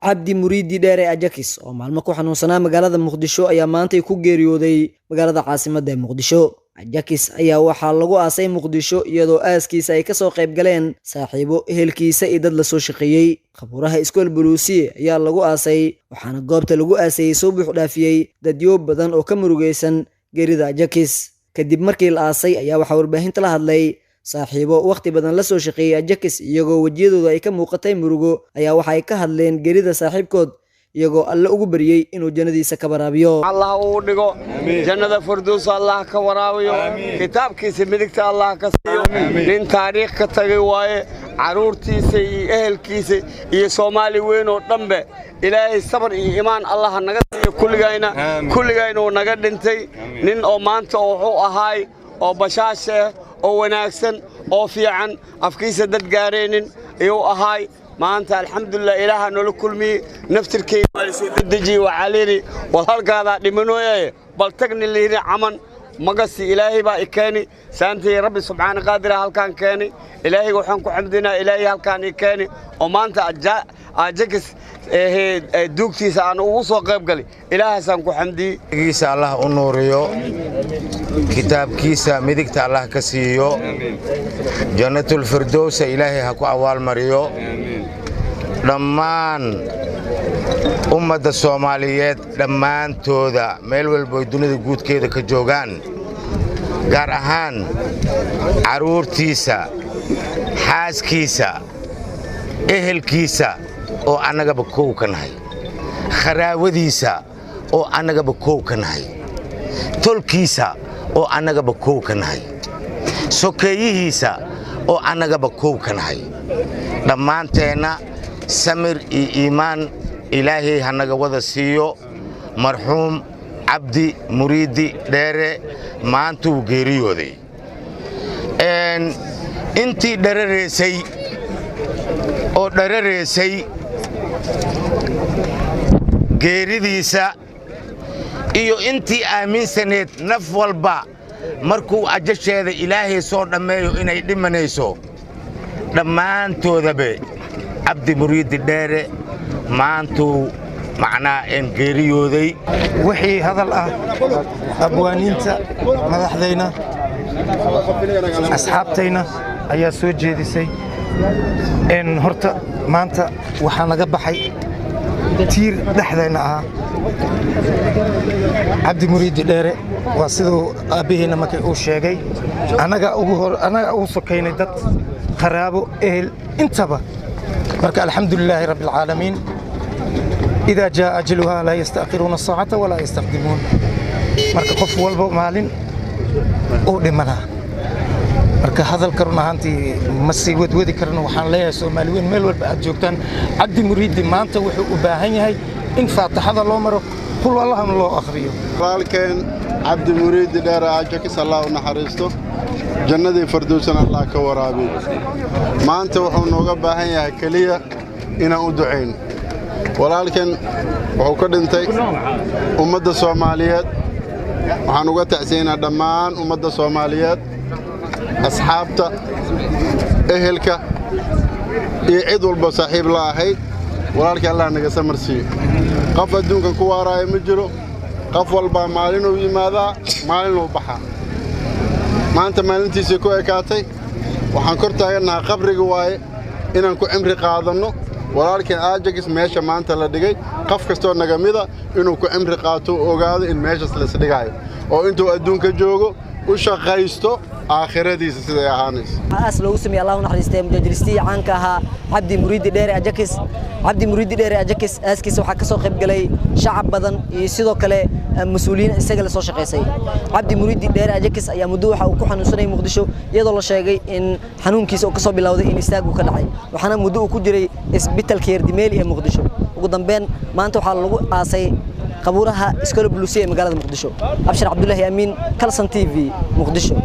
Cabdi Muriidi Dheere Ajakis oo maalmo ku xanuunsanaa magaalada Muqdisho ayaa maantay ku geeriyooday magaalada caasimadda ee Muqdisho. Ajakis ayaa waxaa lagu aasay Muqdisho iyadoo aaskiisa ay kasoo qayb galeen saaxiibo, ehelkiisa iyo dad lasoo shaqeeyey. Qabuuraha Iskool Buluusiye ayaa lagu aasay, waxaana goobta lagu aasayey soo buux dhaafiyey dadyo badan oo ka murugaysan geerida Ajakis. Kadib markii la aasay ayaa waxaa warbaahinta la hadlay saaxiibo waqti badan la soo shaqeeyey Ajakis, iyagoo wejiyadooda ay ka muuqatay murugo ayaa waxa ay ka hadleen geerida saaxiibkood, iyagoo Alle ugu baryey inuu jannadiisa ka waraabiyo. Allah uu dhigo jannada firduus, Allah ka waraabiyo, kitaabkiisa midigta Allah ka siiyo. Nin taariikh ka tagay waaye. Caruurtiisa iyo ehelkiisa iyo Soomaali weyn oo dhanbe Ilaahay sabar iyo iimaan Allah naga siiyo kulligayna. Kulligayna uu naga dhintay. Nin oo maanta wuxuu ahaay oo bashaasha ah oo wanaagsan oo fiican, afkiisa dad gaaraynin ayuu ahaay. Maanta alxamdulilah, Ilaaha noola kulmiyey. Naftirkeyga waa lasoo dedejiyey, waxaa layidhi walhalkaadaa dhimanooyaye bal tagni layidhi caman magasi. Ilaahay baa i keeni saantii, Rabbi subxaana qaadira halkaan keeni. Ilaahayga waxaan ku xamdinaa Ilaahay halkaan i keeni oo maanta Ajakis duugtiisa aan ugu soo qayb galay. Ilaahaasaan ku xamdiyey. Giisa Allah u nuuriyo, kitaabkiisa midigta Allah ka siiyo, jannatulfirdowsa Ilaahay ha ku abaalmariyo. Dhammaan ummadda Soomaaliyeed dhammaantooda meel walboy dunida guudkeeda ka joogaan, gaar ahaan carruurtiisa, xaaskiisa, ehelkiisa oo annagaba kow ka nahay, kharaawadiisa oo annagaba kow ka nahay, tolkiisa oo annagaba kow ka nahay, sokeeyihiisa oo annagaba kow ka nahay, dhammaanteenna samir iyo iimaan Ilaahay ha naga wada siiyo. Marxuum Cabdi Muriidi Dheere maantuu geeriyooday. Intii dharareysay oo dharareysay geeridiisa iyo intii aaminsaneed naf walba markuu ajasheeda Ilaahay soo dhammeeyo inay dhimanayso, dhammaantoodabe Cabdi Muriidi Dheere maantuu macnaa een geeriyooday. Wixii hadal ah abwaaniinta, madaxdayna, asxaabtayna ayaa soo jeedisay. Horta maanta waxaa naga baxay tiir dhexdayna ahaa, Cabdi Muriidi Dheere. Waa siduu aabbaheenna markay uu sheegay, annaga ugu sokaynay dad, qaraabo, ehel intaba. Marka alxamdulilaahi rabbi alcaalamiin. Idaa jaa ajaluhaa laa yasta'khiruuna saacata walaa yastaqdimuun. Marka qof walba maalin uu dhimanaa. Marka hadalka run ahaantii ma sii wadwadi karno. Waxaan leeyahay, Soomaali weyn meel walba aad joogtaan, Cabdi Muriidi maanta wuxuu u baahan yahay in faataxada loo maro, qul Allahna loo akhriyo. Walaalkeen Cabdi Muriidi Dheere Ajakis, Allah u naxariisto, jannadii fardowsana Allah ka waraabiyo. Maanta wuxuu nooga baahan yahay keliya inaan u ducayno. Walaalkan wuxuu ka dhintay ummadda Soomaaliyeed. Waxaan uga tacsiynaa dhammaan ummadda Soomaaliyeed, asxaabta, ehelka iyo cid walba saaxiib la ahayd. Walaalkii Allah naga samar siiyo. Qof adduunkan ku waaraayo ma jiro. Qof walbaa maalinuu yimaadaa, maalinuu baxaa. Maanta maalintiisii ku ekaatay. Waxaan kor taagannahaa qabriga waaye inaan ku cimri qaadanno. Walaalkeen Ajakis meesha maanta la dhigay, qof kastoo naga mida inuu ku cimri qaato, ogaado in meeshaas laisdhigaayo oo intuu adduunka joogo u shaqaysto aakhiradiisa siday ahaanayso. Aas loogu sameeyey, Allah u naxariistay, mujaajiristihii caanka ahaa Cabdi Muriidi Dheere Ajakis. Cabdi Muriidi Dheere Ajakis aaskiisa waxaa ka soo qayb galay shacab badan iyo sidoo kale mas-uuliyiin isaga la soo shaqaysay. Cabdi Muriidi Dheere Ajakis ayaa muddo waxa uu ku xanuunsanayay Muqdisho, iyadoo la sheegay in xanuunkiisa uu ka soo bilowday in istaag uu ka dhacay, waxaana muddo uu ku jiray isbitalka Yerdimeeli ee Muqdisho. Ugu dambeyn maanta waxaa lagu aasay qabuuraha Iskool Buluusiya ee magaalada Muqdisho. Abshir Cabdullaahi Amiin, Kalson TV, Muqdisho.